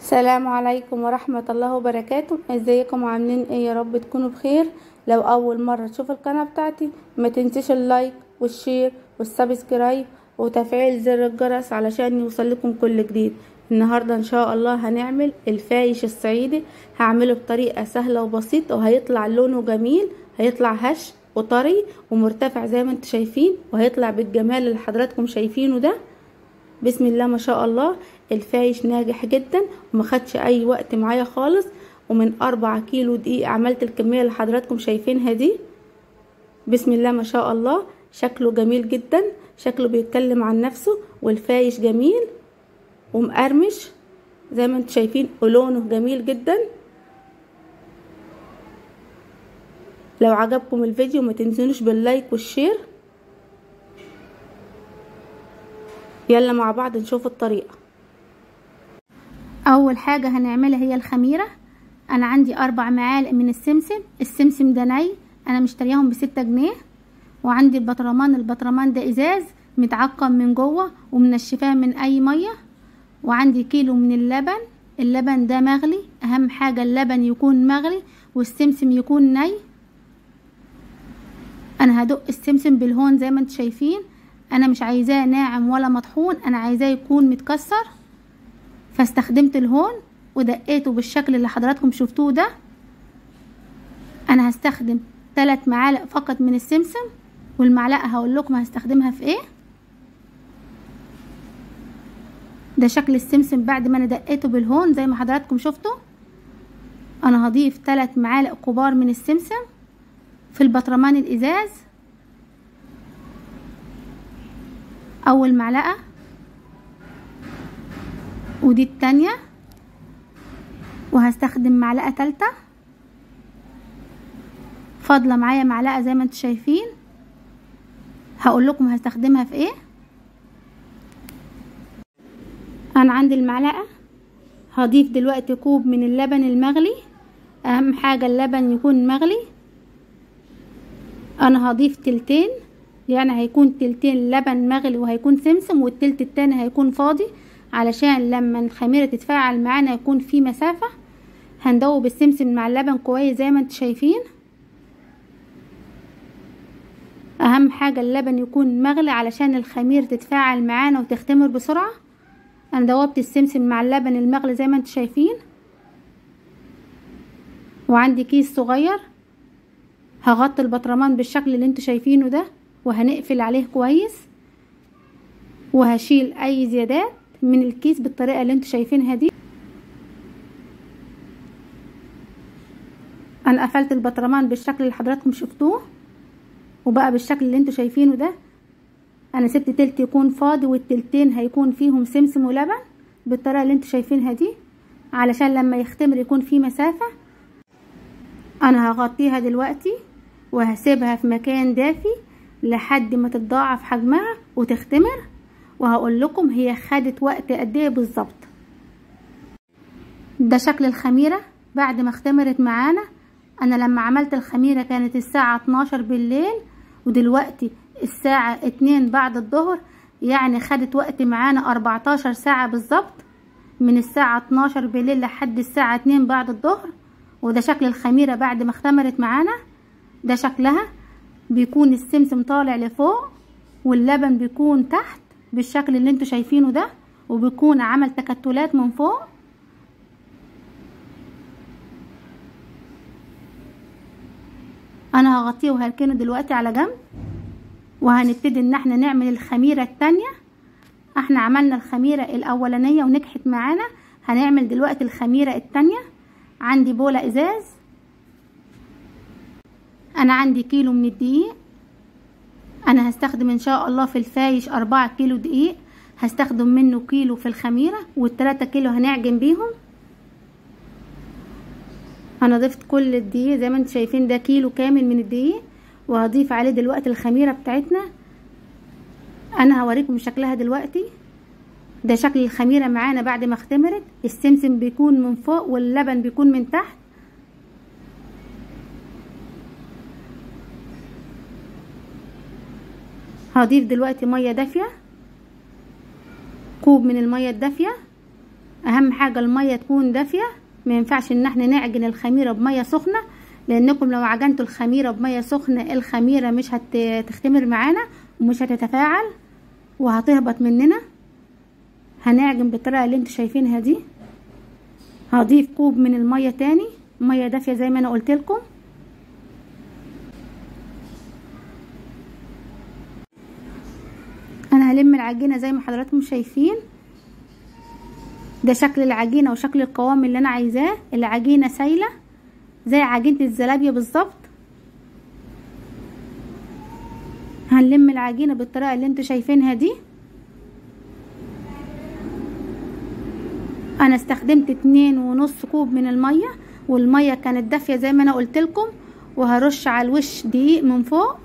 السلام عليكم ورحمة الله وبركاته. ازيكم عاملين ايه؟ يا رب تكونوا بخير. لو اول مرة تشوف القناة بتاعتي ما تنسيش ال like وال share وال subscribe وتفعيل زر الجرس علشان يوصل لكم كل جديد. النهاردة ان شاء الله هنعمل الفايش الصعيدي، هعمله بطريقة سهلة وبسيطة وهيطلع لونه جميل، هيطلع هش وطري ومرتفع زي ما انتم شايفين، وهيطلع بالجمال اللي حضراتكم شايفينه ده. بسم الله ما شاء الله، الفايش ناجح جدا وما خدش اي وقت معايا خالص، ومن 4 كيلو دقيق عملت الكمية اللي حضراتكم شايفينها دي. بسم الله ما شاء الله، شكله جميل جدا، شكله بيتكلم عن نفسه، والفايش جميل ومقرمش زي ما انتم شايفين ولونه جميل جدا. لو عجبكم الفيديو ما تنسونوش بال like وال share. يلا مع بعض نشوف الطريقة. اول حاجة هنعملها هي الخميرة. انا عندي 4 معالق من السمسم، السمسم ده ني، انا مشترياهم ب6 جنيه. وعندي البطرمان، البطرمان ده ازاز متعقم من جوه ومنشفاه من اي مية. وعندي كيلو من اللبن، اللبن ده مغلي، اهم حاجة اللبن يكون مغلي والسمسم يكون ني. انا هدق السمسم بالهون زي ما انتم شايفين، انا مش عايزاه ناعم ولا مطحون، انا عايزاه يكون متكسر، فاستخدمت الهون ودقيته بالشكل اللي حضراتكم شفتوه ده. انا هستخدم 3 معالق فقط من السمسم، والمعلقه هقول لكم هستخدمها في ايه. ده شكل السمسم بعد ما انا دقيته بالهون زي ما حضراتكم شفتوا. انا هضيف 3 معالق كبار من السمسم في البطرمان الازاز. اول معلقه، ودي التانية، وهستخدم معلقه تالتة، فاضلة معايا معلقه زي ما انتم شايفين، هقول لكم هستخدمها في ايه. انا عندي المعلقة، هضيف دلوقتي كوب من اللبن المغلي، اهم حاجة اللبن يكون مغلي. انا هضيف تلتين، يعني هيكون تلتين لبن مغلي وهيكون سمسم، والتلت التاني هيكون فاضي، علشان لما الخميرة تتفاعل معانا يكون في مسافة. هندوب السمسم مع اللبن كويس زي ما انتم شايفين. اهم حاجة اللبن يكون مغلي علشان الخميرة تتفاعل معانا وتختمر بسرعة. انا دوبت السمسم مع اللبن المغلي زي ما انتم شايفين. وعندي كيس صغير هغطي البطرمان بالشكل اللي انتم شايفينه ده، وهنقفل عليه كويس، وهشيل اي زيادات من الكيس بالطريقة اللي انتم شايفينها دي. انا قفلت البطرمان بالشكل اللي حضراتكم شفتوه، وبقى بالشكل اللي انتم شايفينه ده. انا سبت تلت يكون فاضي والتلتين هيكون فيهم سمسم ولبن بالطريقة اللي انتم شايفينها دي، علشان لما يختمر يكون فيه مسافة. انا هغطيها دلوقتي وهسيبها في مكان دافي لحد ما تتضاعف حجمها وتختمر، وهقول لكم هي خدت وقت قد ايه بالظبط. ده شكل الخميره بعد ما اختمرت معانا. انا لما عملت الخميره كانت الساعة 12 بالليل، ودلوقتي الساعة 2 بعد الظهر، يعني خدت وقت معانا 14 ساعة بالظبط، من الساعة 12 بالليل لحد الساعة 2 بعد الظهر. وده شكل الخميره بعد ما اختمرت معانا. ده شكلها، بيكون السمسم طالع لفوق واللبن بيكون تحت بالشكل اللي انتوا شايفينه ده، وبيكون عمل تكتلات من فوق. انا هغطيه وهركنه دلوقتي على جنب، وهنبتدي ان احنا نعمل الخميرة التانية. احنا عملنا الخميرة الاولانية ونجحت معانا، هنعمل دلوقتي الخميرة التانية. عندي بولة ازاز، انا عندي كيلو من الدقيق. انا هستخدم ان شاء الله في الفايش 4 كيلو دقيق، هستخدم منه كيلو في الخميرة، وال3 كيلو هنعجن بيهم. انا ضفت كل الدقيق زي ما انتم شايفين، ده كيلو كامل من الدقيق، وهضيف عليه دلوقتي الخميرة بتاعتنا. انا هوريكم شكلها دلوقتي. ده شكل الخميرة معانا بعد ما اختمرت. السمسم بيكون من فوق واللبن بيكون من تحت. هضيف دلوقتي مية دافيه، كوب من المية الدافيه. اهم حاجة المية تكون دافية، ما ينفعش ان احنا نعجن الخميرة بمية سخنة، لانكم لو عجنتوا الخميرة بمية سخنة الخميرة مش هتختمر معانا ومش هتتفاعل وهتهبط مننا. هنعجن بالطريقة اللي انتوا شايفينها دي. هضيف كوب من المية تاني، مية دافية زي ما انا قلت لكم. انا هلم العجينة زي ما حضراتكم شايفين. ده شكل العجينة وشكل القوام اللي انا عايزاه. العجينة سايلة زي عجينة الزلابية بالظبط. هنلم العجينة بالطريقة اللي انتوا شايفينها دي. انا استخدمت 2.5 كوب من المية، والمية كانت دافية زي ما انا قلت لكم. وهرش على الوش دقيق من فوق،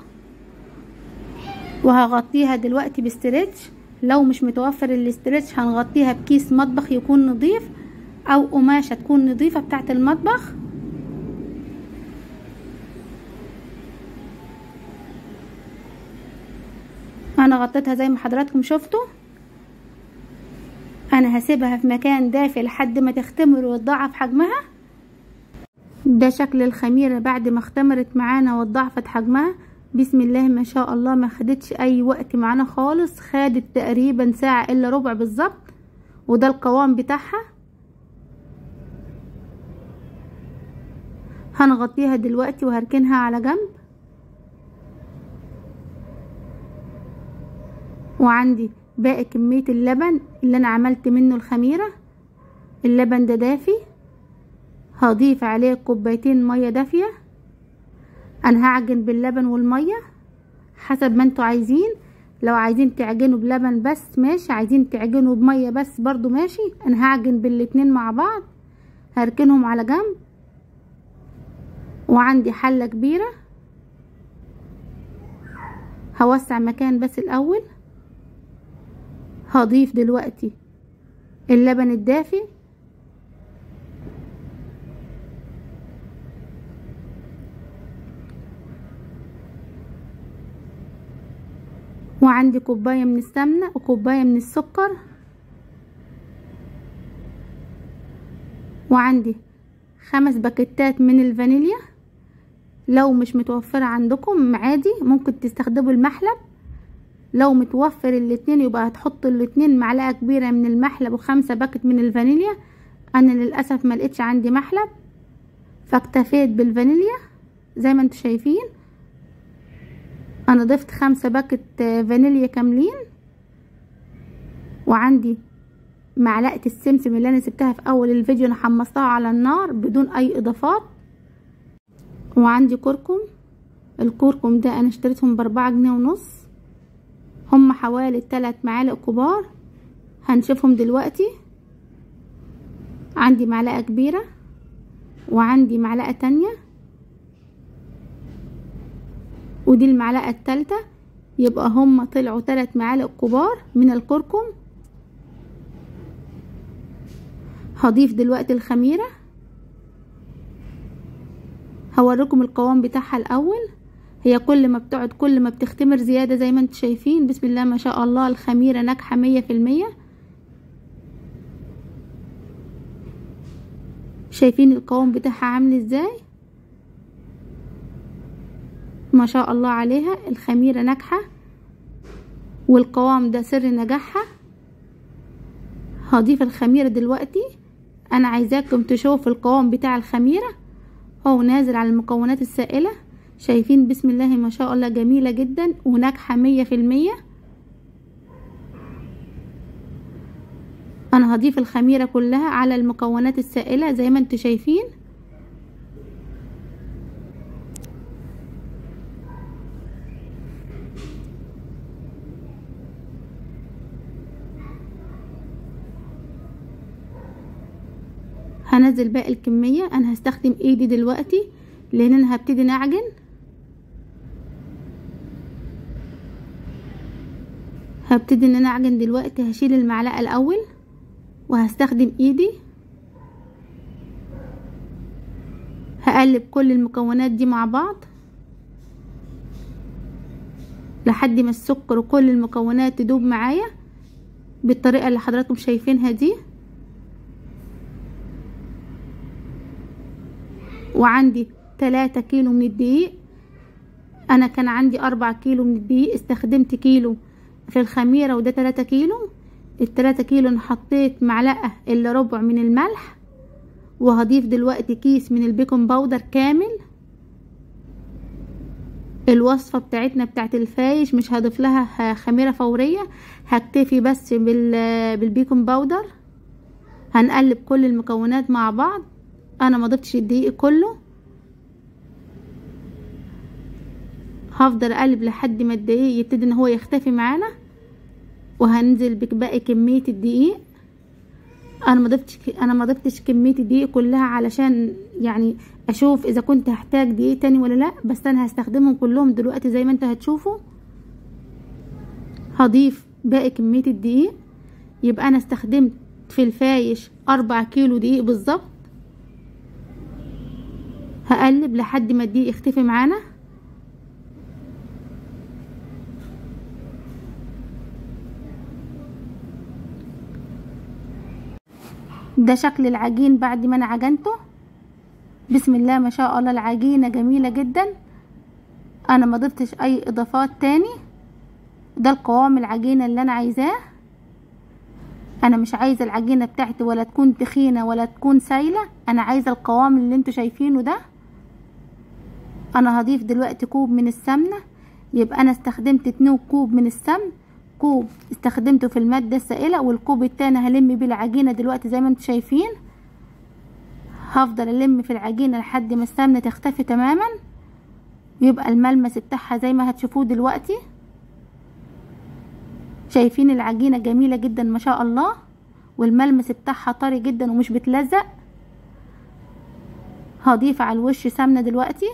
وهغطيها دلوقتي ب stretch. لو مش متوفر ال stretch هنغطيها بكيس مطبخ يكون نظيف، او قماشة تكون نظيفة بتاعت المطبخ. انا غطيتها زي ما حضراتكم شفتوا. انا هسيبها في مكان دافئ لحد ما تختمر وتضاعف حجمها. ده شكل الخميرة بعد ما اختمرت معانا وتضاعفت حجمها. بسم الله ما شاء الله، ما خدتش اي وقت معانا خالص، خدت تقريبا ساعة الا ربع بالظبط. وده القوام بتاعها. هنغطيها دلوقتي وهركنها على جنب. وعندي باقي كمية اللبن اللي انا عملت منه الخميرة. اللبن ده دافي، هضيف عليه كوبايتين مية دافية. انا هعجن باللبن والمية حسب ما انتوا عايزين. لو عايزين تعجنوا بلبن بس ماشي، عايزين تعجنوا بمية بس برضو ماشي. انا هعجن بالاتنين مع بعض، هركنهم على جنب. وعندي حلة كبيرة، هوسع مكان بس الاول. هضيف دلوقتي اللبن الدافي، وعندي كوباية من السمنة وكوباية من السكر، وعندي 5 باكيتات من الفانيليا. لو مش متوفرة عندكم عادي ممكن تستخدموا المحلب. لو متوفر الاتنين يبقى هتحطوا الاتنين، معلقة كبيرة من المحلب و5 باكت من الفانيليا. انا للأسف ما لقيتش عندي محلب فاكتفيت بالفانيليا زي ما انتوا شايفين. انا ضفت 5 باكت فانيليا كاملين. وعندي معلقة السمسم اللي انا سبتها في اول الفيديو، انا حمصتها على النار بدون اي اضافات. وعندي كركم، الكركم ده انا اشتريتهم ب4.5 جنيه، هم حوالي 3 معالق كبار، هنشوفهم دلوقتي. عندي معلقة كبيرة وعندي معلقة تانية، ودي المعلقة التالتة، يبقى هم طلعوا 3 معالق كبار من الكركم. هضيف دلوقتي الخميرة، هوريكم القوام بتاعها الاول. هي كل ما بتقعد كل ما بتختمر زيادة زي ما انتم شايفين. بسم الله ما شاء الله الخميرة ناجحة 100%. شايفين القوام بتاعها عامل ازاي؟ ما شاء الله عليها، الخميرة ناجحة والقوام ده سر نجاحها. هضيف الخميرة دلوقتي، انا عايزاكم تشوفوا القوام بتاع الخميرة هو نازل على المكونات السائلة. شايفين بسم الله ما شاء الله جميلة جدا وناجحة 100%. انا هضيف الخميرة كلها على المكونات السائلة زي ما انتم شايفين. هنزل باقي الكمية، انا هستخدم ايدي دلوقتي لان انا هبتدي نعجن. هبتدي ان انا اعجن دلوقتي. هشيل المعلقة الاول وهستخدم ايدي، هقلب كل المكونات دي مع بعض لحد ما السكر وكل المكونات تدوب معايا بالطريقة اللي حضراتكم شايفينها دي. وعندي 3 كيلو من الدقيق. انا كان عندي 4 كيلو من الدقيق، استخدمت كيلو في الخميرة وده 3 كيلو. ال3 كيلو انا حطيت معلقة الا ربع من الملح، وهضيف دلوقتي كيس من ال baking powder كامل. الوصفة بتاعتنا بتاعت الفايش مش هضيف لها خميرة فورية، هكتفي بس بال baking powder. هنقلب كل المكونات مع بعض. انا ما ضفتش الدقيق كله، هفضل اقلب لحد ما الدقيق يبتدي ان هو يختفي معانا، وهنزل بباقي كمية الدقيق. انا ما ضفتش كمية الدقيق كلها علشان يعني اشوف اذا كنت هحتاج دقيق تاني ولا لا، بس انا هستخدمهم كلهم دلوقتي زي ما انت هتشوفوا. هضيف باقي كمية الدقيق، يبقى انا استخدمت في الفايش 4 كيلو دقيق بالظبط. هقلب لحد ما الدقيق يختفي معانا. ده شكل العجين بعد ما انا عجنته. بسم الله ما شاء الله، العجينة جميلة جدا. انا ما ضفتش اي اضافات تاني. ده القوام العجينة اللي انا عايزاه. انا مش عايزة العجينة بتاعتي ولا تكون تخينة ولا تكون سايلة، انا عايزة القوام اللي انتوا شايفينه ده. انا هضيف دلوقتي كوب من السمنة، يبقى انا استخدمت 2 كوب من السمن، كوب استخدمته في المادة السائلة، والكوب التاني هلم بيه العجينة دلوقتي زي ما انتوا شايفين. هفضل الم في العجينة لحد ما السمنة تختفي تماما، يبقى الملمس بتاعها زي ما هتشوفوه دلوقتي. شايفين العجينة جميلة جدا ما شاء الله، والملمس بتاعها طري جدا ومش بتلزق. هضيف على الوش سمنة دلوقتي.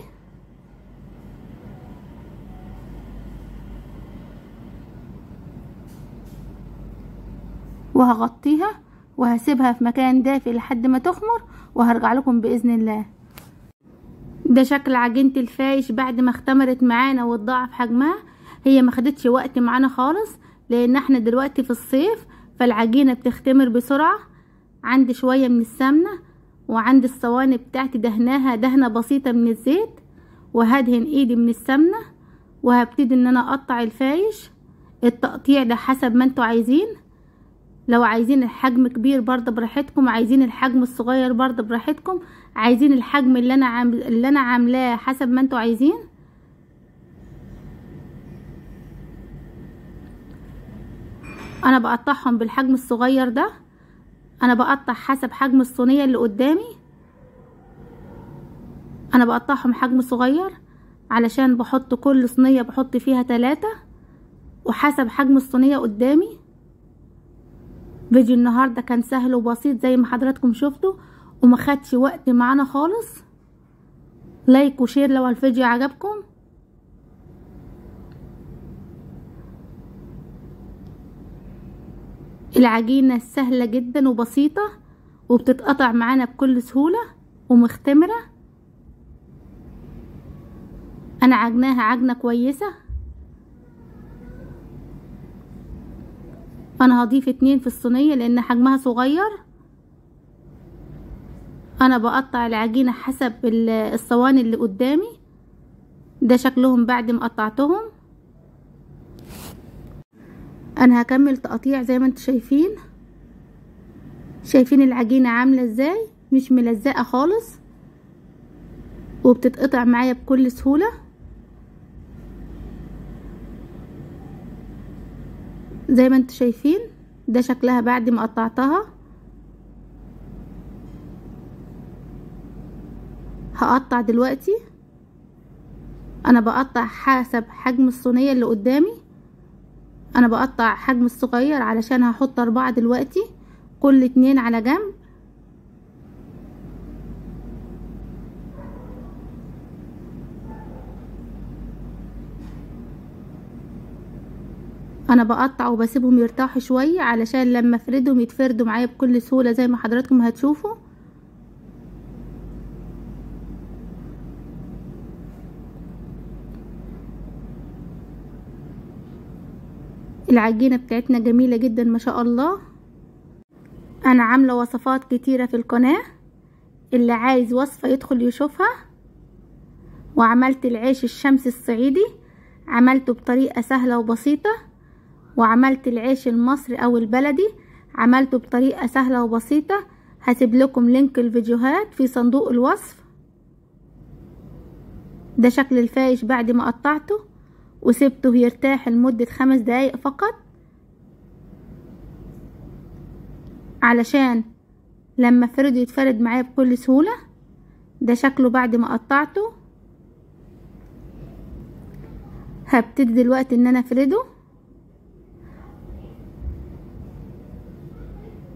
وهغطيها وهسيبها في مكان دافئ لحد ما تخمر، وهرجع لكم باذن الله. ده شكل عجينة الفايش بعد ما اختمرت معانا واتضاعف حجمها. هي ما خدتش وقت معانا خالص لان احنا دلوقتي في الصيف، فالعجينة بتختمر بسرعة. عندي شوية من السمنة، وعندي الصواني بتاعتي دهناها دهنة بسيطة من الزيت، وهدهن ايدي من السمنة، وهبتدي ان انا اقطع الفايش. التقطيع ده حسب ما انتوا عايزين، لو عايزين الحجم كبير برضه براحتكم، عايزين الحجم الصغير برضه براحتكم، عايزين الحجم اللي انا عاملاه حسب ما انتوا عايزين. انا بقطعهم بالحجم الصغير ده، انا بقطع حسب حجم الصينية اللي قدامي. انا بقطعهم حجم صغير علشان بحط كل صينية بحط فيها 3، وحسب حجم الصينية قدامي. فيديو النهارده كان سهل وبسيط زي ما حضراتكم شفتوا، وما خدش وقت معانا خالص. like و share لو الفيديو عجبكم. العجينة سهلة جدا وبسيطة، وبتتقطع معانا بكل سهولة ومختمره. انا عجناها عجنه كويسة. انا هضيف 2 في الصينية لان حجمها صغير. انا بقطع العجينة حسب الصواني اللي قدامي. ده شكلهم بعد ما قطعتهم. انا هكمل تقطيع زي ما انتم شايفين. شايفين العجينة عاملة ازاي، مش ملزقة خالص، وبتتقطع معايا بكل سهولة. زي ما انتم شايفين ده شكلها بعد ما قطعتها. هقطع دلوقتي. انا بقطع حسب حجم الصينية اللي قدامي. انا بقطع حجم الصغير علشان هحط 4 دلوقتي، كل 2 على جنب. انا بقطع وبسيبهم يرتاحوا شوية علشان لما افردهم يتفردوا معايا بكل سهولة زي ما حضراتكم هتشوفوا. العجينة بتاعتنا جميلة جدا ما شاء الله. انا عاملة وصفات كتيرة في القناة، اللي عايز وصفة يدخل يشوفها. وعملت العيش الشمسي الصعيدي، عملته بطريقة سهلة وبسيطة. وعملت العيش المصري او البلدي، عملته بطريقة سهلة وبسيطة. هسيب لكم link الفيديوهات في صندوق الوصف. ده شكل الفايش بعد ما قطعته وسبته يرتاح لمدة 5 دقايق فقط، علشان لما فرده يتفرد معايا بكل سهولة. ده شكله بعد ما قطعته. هبتدي دلوقتي ان انا افرده.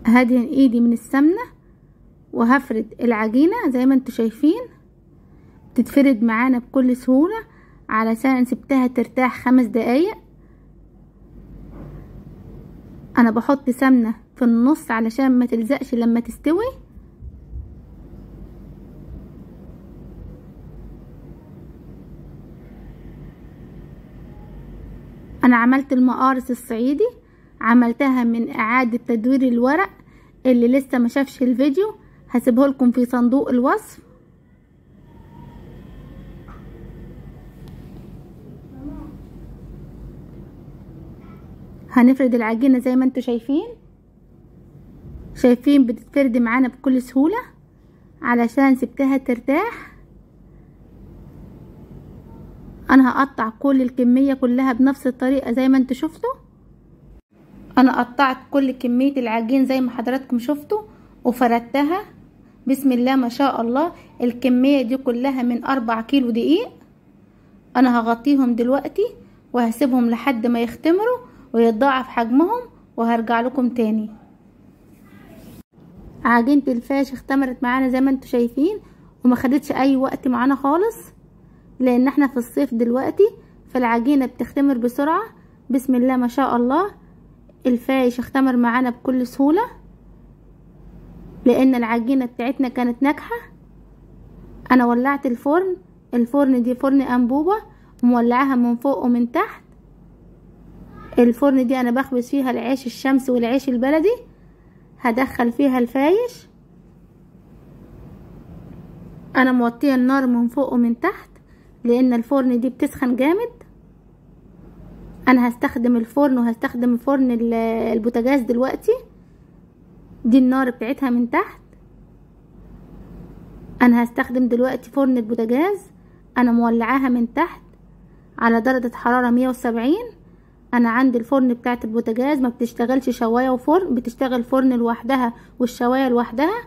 هدهن ايدي من السمنة وهفرد العجينة زي ما انتوا شايفين، تتفرد معانا بكل سهولة علشان سبتها ترتاح 5 دقايق. انا بحط سمنة في النص علشان ما تلزقش لما تستوي. انا عملت المقارص الصعيدي، عملتها من اعادة تدوير الورق. اللي لسه ما شافش الفيديو هسيبه لكم في صندوق الوصف. هنفرد العجينة زي ما انتوا شايفين، شايفين بتتفرد معانا بكل سهولة علشان سبتها ترتاح. انا هقطع كل الكمية كلها بنفس الطريقة زي ما انتوا شفتوا. انا قطعت كل كمية العجين زي ما حضراتكم شفتوا وفردتها. بسم الله ما شاء الله، الكمية دي كلها من 4 كيلو دقيق. انا هغطيهم دلوقتي وهسيبهم لحد ما يختمروا ويتضاعف حجمهم، وهرجع لكم تاني. عجينة الفاش اختمرت معانا زي ما انتوا شايفين، وما خدتش اي وقت معانا خالص، لان احنا في الصيف دلوقتي فالعجينة بتختمر بسرعة. بسم الله ما شاء الله، الفايش اختمر معانا بكل سهولة لان العجينة بتاعتنا كانت ناجحة. انا ولعت الفرن، الفرن دي فرن انبوبة مولعاها من فوق ومن تحت. الفرن دي انا بخبز فيها العيش الشمسي والعيش البلدي. هدخل فيها الفايش. انا موطيه النار من فوق ومن تحت لان الفرن دي بتسخن جامد. انا هستخدم الفرن وهستخدم فرن البوتاجاز دلوقتي. دي النار بتاعتها من تحت. انا هستخدم دلوقتي فرن البوتاجاز. انا مولعاها من تحت على درجة حرارة 170. انا عندي الفرن بتاعت البوتاجاز ما بتشتغلش شواية وفرن، بتشتغل فرن لوحدها والشواية لوحدها.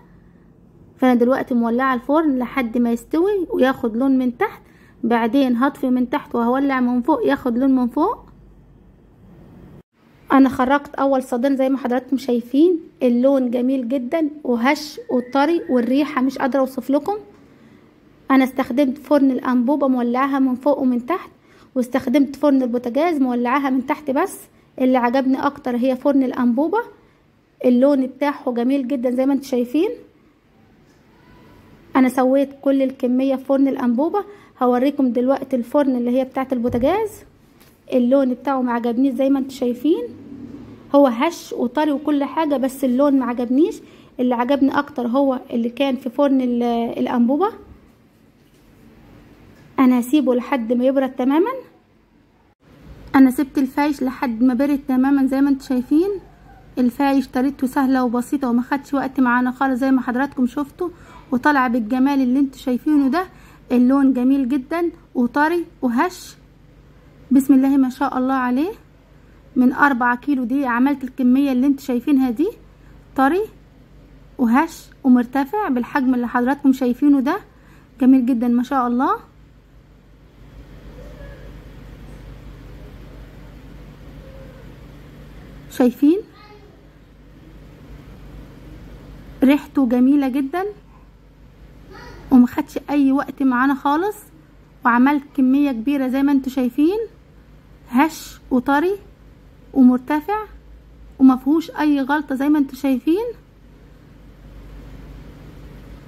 فانا دلوقتي مولعة الفرن لحد ما يستوي وياخد لون من تحت، بعدين هطفي من تحت وهولع من فوق ياخد لون من فوق. انا خرجت اول صدين زي ما حضراتكم شايفين، اللون جميل جدا وهش وطري والريحة مش قادرة اوصف لكم. انا استخدمت فرن الانبوبة مولعاها من فوق ومن تحت، واستخدمت فرن البوتاجاز مولعاها من تحت بس. اللي عجبني اكتر هي فرن الانبوبة، اللون بتاعه جميل جدا زي ما انتم شايفين. انا سويت كل الكمية في فرن الانبوبة. هوريكم دلوقتي الفرن اللي هي بتاعت البوتاجاز، اللون بتاعه ما عجبنيش زي ما انتم شايفين، هو هش وطري وكل حاجة بس اللون ما عجبنيش. اللي عجبني اكتر هو اللي كان في فرن الانبوبة. انا هسيبه لحد ما يبرد تماما. انا سبت الفايش لحد ما برد تماما زي ما انتم شايفين. الفايش طريقته سهلة وبسيطة وما خدش وقت معانا خالص زي ما حضراتكم شفتوا، وطلع بالجمال اللي انتم شايفينه ده. اللون جميل جدا وطري وهش، بسم الله ما شاء الله عليه. من 4 كيلو دي عملت الكمية اللي انتم شايفينها دي، طري وهش ومرتفع بالحجم اللي حضراتكم شايفينه ده، جميل جدا ما شاء الله. شايفين ريحته جميلة جدا وما خدش اي وقت معانا خالص، وعملت كمية كبيرة زي ما انتم شايفين، هش وطري ومرتفع وما فيهوش اي غلطة زي ما انتم شايفين،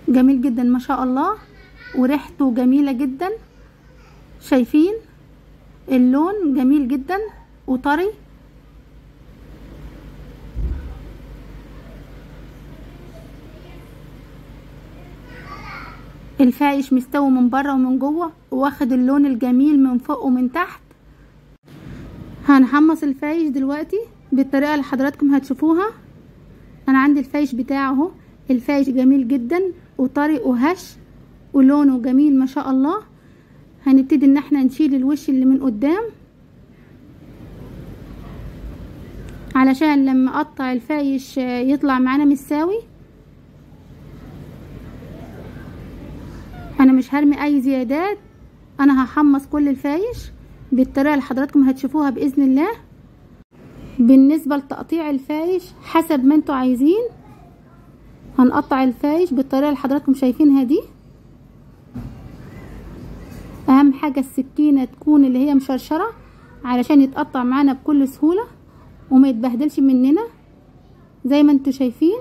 جميل جدا ما شاء الله وريحته جميلة جدا. شايفين اللون جميل جدا وطري. الفايش مستوي من بره ومن جوه، واخد اللون الجميل من فوق ومن تحت. هنحمص الفايش دلوقتي بالطريقة اللي حضراتكم هتشوفوها. انا عندي الفايش بتاعه اهو، الفايش جميل جدا وطري وهش ولونه جميل ما شاء الله. هنبتدي ان احنا نشيل الوش اللي من قدام علشان لما اقطع الفايش يطلع معانا متساوي. انا مش هرمي اي زيادات، انا هحمص كل الفايش بالطريقة اللي حضراتكم هتشوفوها باذن الله. بالنسبة لتقطيع الفايش حسب ما انتوا عايزين، هنقطع الفايش بالطريقة اللي حضراتكم شايفينها دي. اهم حاجة السكينة تكون اللي هي مشرشره علشان يتقطع معانا بكل سهولة وما يتبهدلش مننا زي ما انتوا شايفين.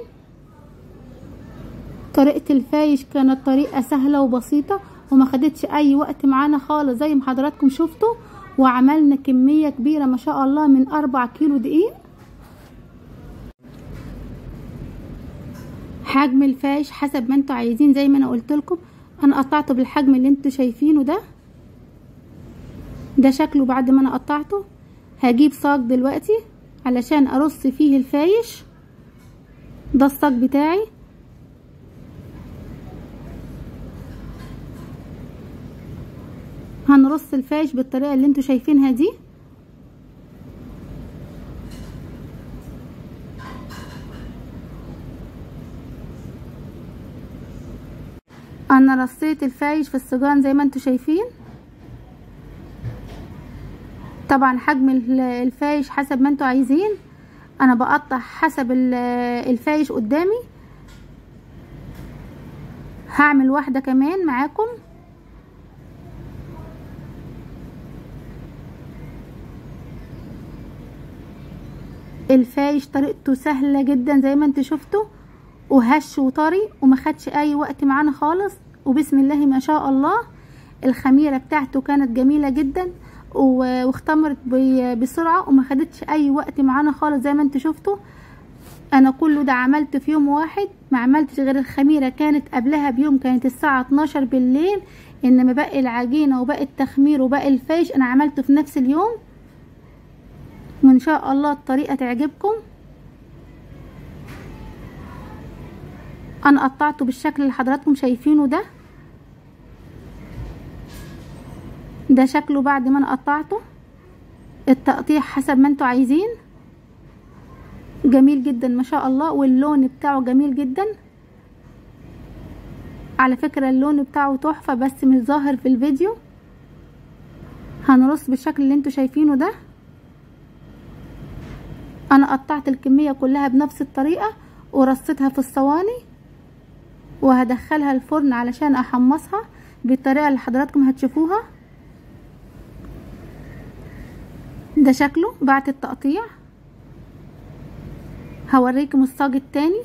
طريقه الفايش كانت طريقه سهلة وبسيطة وما خدتش اي وقت معانا خالص زي ما حضراتكم شفتوا، وعملنا كمية كبيرة ما شاء الله من 4 كيلو دقيق. حجم الفايش حسب ما انتوا عايزين زي ما انا قلت لكم، انا قطعته بالحجم اللي انتوا شايفينه ده. ده شكله بعد ما انا قطعته. هجيب صاج دلوقتي علشان ارص فيه الفايش. ده الصاج بتاعي. هنرص الفايش بالطريقة اللي انتوا شايفينها دي. انا رصيت الفايش في السجان زي ما انتوا شايفين. طبعا حجم الفايش حسب ما انتوا عايزين، انا بقطع حسب الفايش قدامي. هعمل واحدة كمان معاكم. الفايش طريقته سهلة جدا زي ما انتوا شفتوا، وهش وطري وما خدش اي وقت معانا خالص، وبسم الله ما شاء الله. الخميرة بتاعته كانت جميلة جدا واختمرت بسرعة وما خدتش اي وقت معانا خالص زي ما انتوا شفتوا. انا كله ده عملته في يوم واحد، ما عملتش غير الخميرة كانت قبلها بيوم، كانت الساعة 12 بالليل، انما باقي العجينة وباقي التخمير وباقي الفايش انا عملته في نفس اليوم. وان شاء الله الطريقة تعجبكم. انا قطعته بالشكل اللي حضراتكم شايفينه ده. ده شكله بعد ما انا قطعته. التقطيع حسب ما انتوا عايزين. جميل جدا ما شاء الله، واللون بتاعه جميل جدا. على فكرة اللون بتاعه تحفة بس مش ظاهر في الفيديو. هنرص بالشكل اللي انتوا شايفينه ده. انا قطعت الكمية كلها بنفس الطريقة ورصيتها في الصواني، وهدخلها الفرن علشان احمصها بالطريقة اللي حضراتكم هتشوفوها. ده شكله بعد التقطيع. هوريكم الصاج التاني.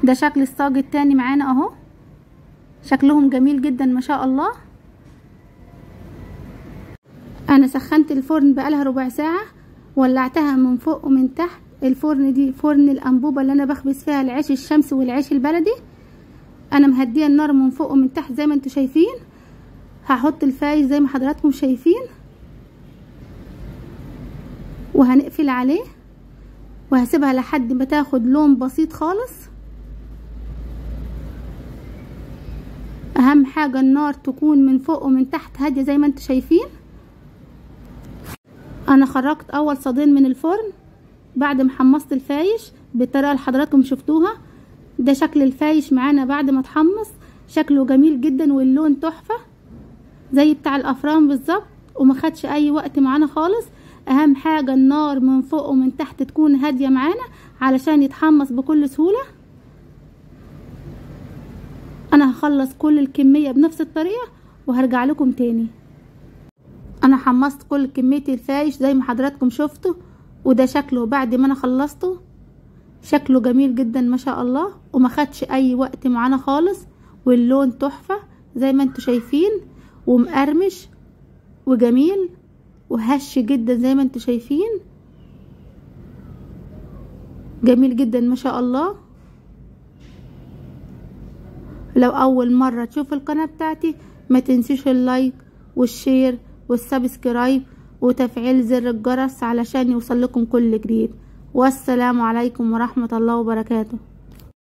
ده شكل الصاج التاني معانا اهو، شكلهم جميل جدا ما شاء الله. انا سخنت الفرن بقالها ربع ساعة، ولعتها من فوق ومن تحت. الفرن دي فرن الانبوبة اللي انا بخبز فيها العيش الشمسي والعيش البلدي. انا مهديه النار من فوق ومن تحت زي ما انتوا شايفين. هحط الفايش زي ما حضراتكم شايفين وهنقفل عليه، وهسيبها لحد ما تاخد لون بسيط خالص. اهم حاجة النار تكون من فوق ومن تحت هادية زي ما انتوا شايفين. انا خرجت اول صادين من الفرن بعد ما حمصت الفايش بالطريقة اللي حضراتكم شفتوها. ده شكل الفايش معانا بعد ما اتحمص، شكله جميل جدا واللون تحفة زي بتاع الافران بالظبط، وما خدش اي وقت معانا خالص. اهم حاجة النار من فوق ومن تحت تكون هادية معانا علشان يتحمص بكل سهولة. انا هخلص كل الكمية بنفس الطريقة وهرجع لكم تاني. انا حمصت كل كمية الفايش زي ما حضراتكم شفتوا، وده شكله بعد ما انا خلصته. شكله جميل جدا ما شاء الله، وما خدش اي وقت معانا خالص، واللون تحفة زي ما انتوا شايفين، ومقرمش وجميل وهش جدا زي ما انتوا شايفين، جميل جدا ما شاء الله. لو اول مرة تشوف القناة بتاعتي ما تنسيش ال like وال share وال subscribe وتفعيل زر الجرس علشان يوصل لكم كل جديد. والسلام عليكم ورحمة الله وبركاته.